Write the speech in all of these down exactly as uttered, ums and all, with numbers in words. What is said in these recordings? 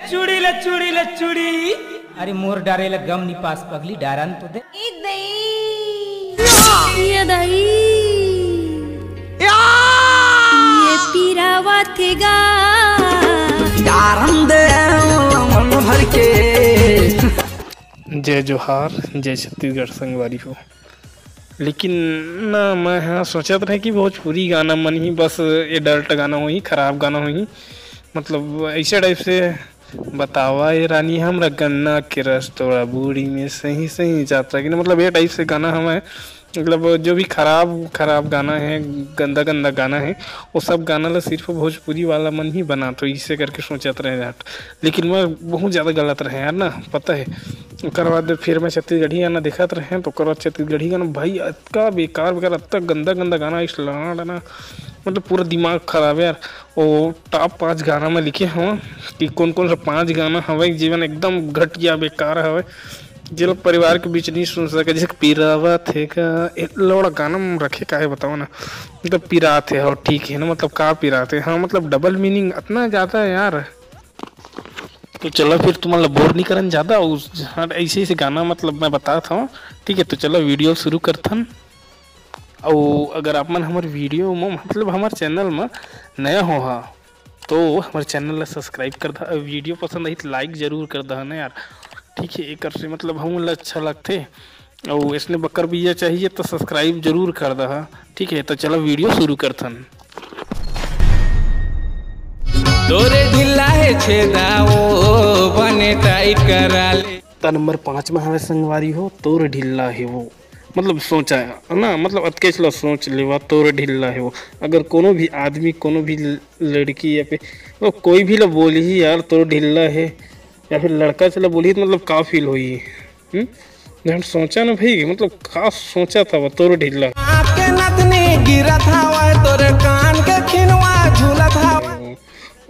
चूड़ी ले, चूड़ी ले, चूड़ी। अरे मोर डारे ला गम निपास पगली, डारन तो दे। ए दई। ये दई। ये पीरावा थे गा। डारन दे मन भर के। जय जोहार, जय छत्तीसगढ़ संगवारी हो। लेकिन ना, मैं हाँ सोचत रहे कि भोजपुरी गाना मन ही बस adult गाना होही, खराब गाना होही, मतलब ऐसे type से बतावा ए रानी हमरा गन्ना के रस तोरा बूड़ी में सही सही जाता कि ना, मतलब ये type से गाना हमें, मतलब जो भी खराब खराब गाना है, गंदा गंदा गाना है, वो सब गाना ला सिर्फ भोजपुरी वाला मन ही बना, तो इसे करके सोचत रहे जाट। लेकिन मैं बहुत ज़्यादा गलत रहे यार ना, पता है। ओकर बाद फिर मैं छत्तीसगढ़ी गाना देखत रहे, तो ओकर बाद छत्तीसगढ़ी गाना भाई अतका बेकार बेकार, अतका गंदा गंदा गाना, इस लाड़ ना, मतलब पूरा दिमाग खराब है यार। वो top पाँच गाना मैं लिखे हूँ कि कौन कौन सा पाँच गाना हवे जेमन एकदम घटिया बेकार हवे, जेला परिवार के बीच नहीं सुन सके, जैसे पिरावा थे का, ए, लौड़ा गाना में रखे काहे बताओ ना, मतलब पिरात है, हो ठीक है ना, मतलब का पिरात है, हाँ, मतलब double meaning इतना ज़्यादा है यार। तो चलो फिर तुमन ला bore नहीं करन ज़्यादा, उस, हाँ, ऐसे ऐसे गाना मतलब मैं बतात हूँ, ठीक है। तो चलो video शुरू करथन। अउ अगर आप मन हमर video में, मतलब हमर channel में नया हो हा, तो हमर channel ला subscribe कर दहा, video पसंद आई तो like जरूर कर दहा ना यार, ठीक है। एकर से मतलब हमन ला अच्छा लगथे। अउ इसने बकर भैया चाहिए तो subscribe जरूर कर दहा, ठीक है। तो चलो video शुरू करथन। तोरे ढिल्ला हे छेदा, ओ बने tight करा ले। त नंबर पाँच में हवे संगवारी हो, तोर ढिल्ला हे वो। मतलब सोचा ना, मतलब अतकेच ला सोच लेवा, तोर ढिल्ला हे वो। अगर कोनो भी आदमी, कोनो भी ल-, लड़की या फिर मतलब कोई भी ला बोलही यार तोर ढिल्ला हे, या फिर लड़का चला बोलही तो मतलब का feel होही? हम्म? जहन सोचा ना भाई, मतलब का सोचा था वो तोर ढिल्ला। आँख के नथनी गिरत हवय, तोरे कान के खिनवा झूलत हवय।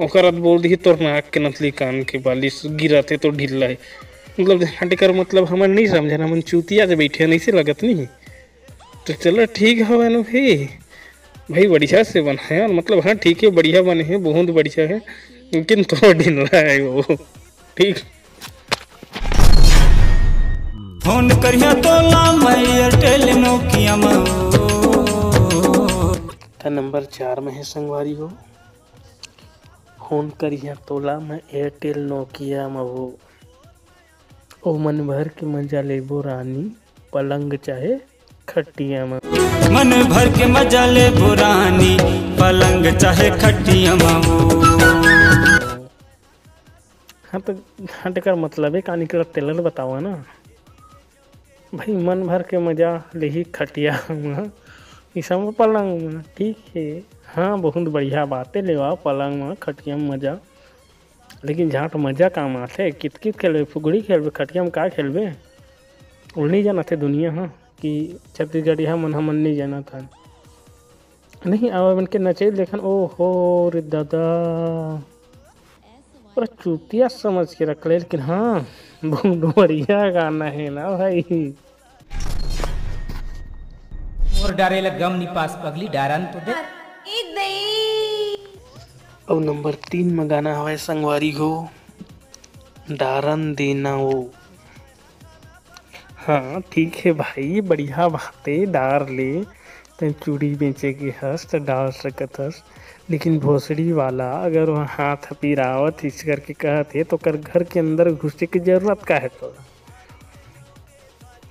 ओकर बाद बोल दिही तोर नाक के नथली कान के बाली गिरत हे तो ढिल्ला हे। मतलब हट कर मतलब हमन नहीं समझन, हमन चूतिया से बैठे हैं, ऐसे लगत नहीं। तो चलो ठीक हवय ना भाई, भाई बढ़िया से बनाए यार, मतलब हाँ ठीक है, बढ़िया बने हैं, बहुत बढ़िया है, लेकिन थोड़ा ढिल्ला है वो, ठीक। फोन करिया तोला मैं एयरटेल नोकिया में। त नंबर चार में है संगवारी हो, फोन करिया तोला मैं एयरटेल नोकिया में वो। ओ मन भर के मजा लेबो रानी, पलंग चाहे खटिया में। मन भर के मजा लेबो रानी, पलंग चाहे खटिया में वो। हाँ तो हट कर मतलब है कहानी के तेलर बतावा ना भाई, मन भर के मजा लेही खटिया में, ईसा में पलंग में, ठीक है। हाँ बहुत बढ़िया बात है, लेवा पलंग में खटिया में मजा। लेकिन झांट मजा काम आथे, कितकित खेलबे, फुगड़ी खेलबे, खटिया में का खेलबे? उलनी जानत हे दुनिया ह कि छत्तीसगढ़िया मन हमन नहीं जानत हन। नहीं आवे मन के नचई देखन, ओ हो रे दादा, पूरा चूतिया समझ के रख ले। लेकिन हाँ बहुत बढ़िया गाना है ना भाई। मोर डारे ला गम निपास पगली, डारन तो दे। अउ नंबर तीन में गाना हवय संगवारी हो, डारन देना वो। हाँ ठीक है भाई, बढ़िया बात है, डार ले। तैं चूड़ी बेचे के हस त डार सकत हस, लेकिन भोसड़ी वाला अगर वो हाथ पिरावत इस करके कहत है तो ओकर घर के अंदर घुसे के जरूरत का है तोरा?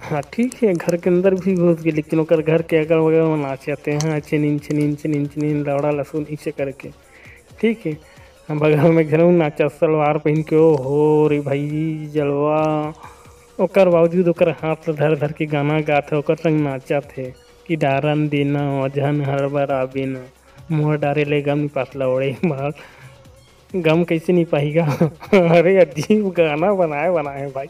हाँ ठीक है, घर के अंदर भी घुस गए, लेकिन ओकर घर के अगल बगल में नाचते हैं, छिनिन छिनिन छिनिन छिनिन लौड़ा लहसुन इसे करके, ठीक है। हम बगल में घरऊ नाचत सलवार पहन के, ओ हो रे भाई जलवा। ओकर बावजूद ओकर हाथ ल धर धर के गाना गात है, ओकर संग नाचत है कि डारन देना, झन हड़बड़ा बेना, मोर डारे ले गम निपास ला ओढ़े मार। गम कैसे नहीं पाएगा? अरे अजीब गाना बनाए बनाए भाई।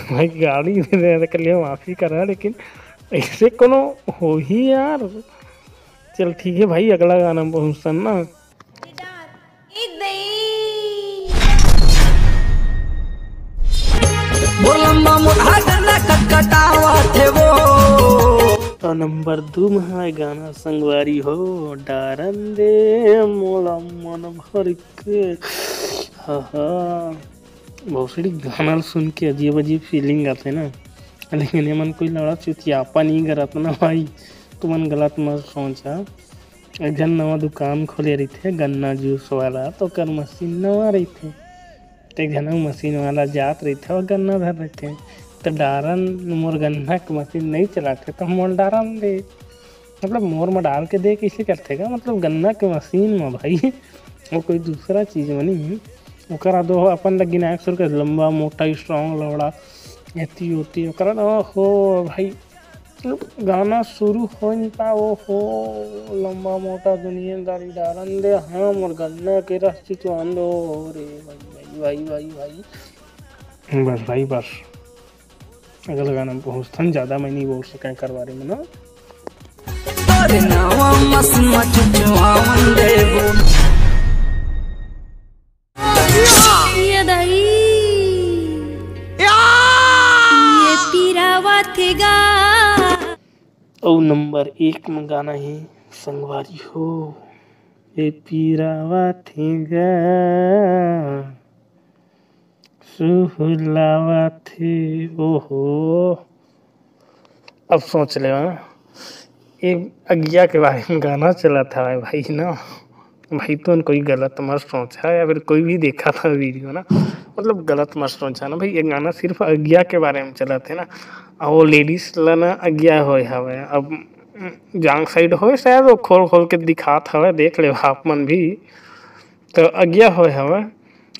भाई गाली देने के लिए माफी करा, लेकिन ऐसे कोनो होही यार। चल ठीक है भाई, अगला गाना बहुत सुनना। बोलम्मा मोर हाथ ना कटकटावत हे वो। तो नंबर दू में है गाना संगवारी हो, डारन दे मोला मन भर के। आहा, भोसड़ी गाना ल सुन के अजीब अजीब फीलिंग आथे ना, लेकिन एमन कोई लड़ा चुतियापा नहीं करत ना भाई, तुमन गलत मत सोचा। एक झन नवा दुकान खोले रहिथे गन्ना जूस वाला, तो ओकर मशीन नवा रहिथे, ते एक झन मशीन वाला जात रहिथे और गन्ना धर रहिथे, तो डारन मोर गन्ना के मशीन नहीं चलाथे तो मोर डारन दे, मतलब मोर में डाल के दे कैसे करथे का, मतलब गन्ना के मशीन में भाई, वो कोई दूसरा चीज में नहीं। ओकर बाद वो अपन लग गिनाए शुरू कर, लंबा मोटा स्ट्रॉन्ग लौड़ा, एती ओती, ओकर बाद, ओहो भाई, गाना शुरू हो नहीं पा, ओहो, लंबा मोटा दुनियादारी डारन दे, हाँ, मोर गन्ना के रस चिचवान दो रे भाई, भाई, भाई, भाई, भाई। बस भाई, बस। अगला गाना में पहुंचथन, ज्यादा मैं नहीं बोल सका एकर बारे में ना। अरे नवा मस मचुचुआवन देबो। ये दाई, ये पीरावा थे गा। अउ नंबर एक में गाना है संगवारी हो, ये पीरावा थे गा। सुहलावथे, ओहो। अब सोच ले, हाँ, ये अगिया के बारे में गाना चलत हवय भाई ना। भाई, तुमन कोई गलत मत सोचा, या फिर कोई भी देखत हे वीडियो ना, मतलब गलत मत सोचा ना भाई, ये गाना सिर्फ अगिया के बारे में चलत हे ना। अउ वो लेडीज ला ना अगिया होय हवय, अब जांग साइड होय शायद, वो खोल खोल के दिखात हवय, देख ले आप मन भी। तो अगिया होय हवय,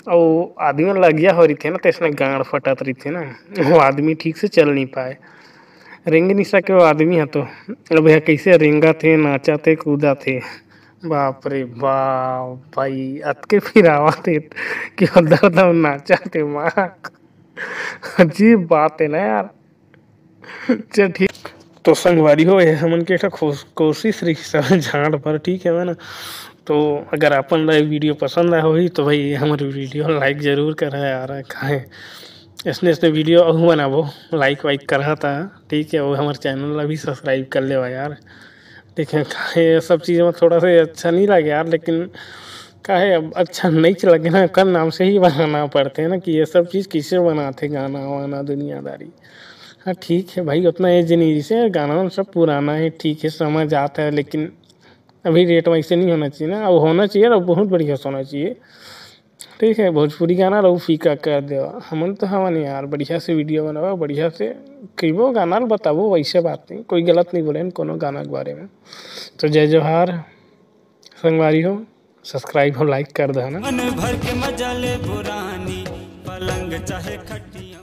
अउ आदमी मन ला अगिया होय रहिथे ना, तो इसने गांड फटत रहिथे ना, वो आदमी ठीक से चल नहीं पाए। रेंगे नहीं सके वो आदमी ह तो। अब यह कैसे रेंगत हे, नाचत हे, कूदत हे, बाप रे बाप भाई, अतके फिर आवत हे कि उधर उधर नाचत हे माँ। अजीब बात है ना यार। चल ठीक, तो संगवारी हो, ये हमन के एक ठो कोस-, कोशिश रही सब झांट पर, ठीक है ना। तो अगर अपन ला ये वीडियो पसंद आया होही तो भाई हमर वीडियो लाइक जरूर करा यार, काहे ऐसने ऐसने वीडियो अहू बनाबो, लाइक वाइक करा था, ठीक है। वो हमर चैनल ला भी सब्सक्राइब कर लेवा यार, ठीक है। काहे ये सब चीज़ में थोड़ा सा अच्छा नहीं लगे यार, लेकिन काहे अब अच्छा नहीं लगे ना, कर नाम से ही बनाना पड़ते हैं ना कि ये सब चीज़ किसे बनाते, गाना वाना दुनियादारी। हाँ ठीक है भाई, उतना एज नहीं, जैसे गाना वाना सब पुराना है, ठीक है, समझ आता है, लेकिन अभी रेट वैसे नहीं होना चाहिए ना, अब होना चाहिए और बहुत बढ़िया से होना चाहिए, ठीक है। भोजपुरी गाना रहू फीका कर देवा, हमन तो हवन यार, बढ़िया से वीडियो बनावा, बढ़िया से कहिबो गाना ल बताबो, वैसे बात नहीं, कोई गलत नहीं बोले कोनो गाना के बारे में। तो जय जोहार संगवारी हो, सब्सक्राइब हो, लाइक कर देना। मन भर के मजा ले बुरानी, पलंग चाहे खटिया।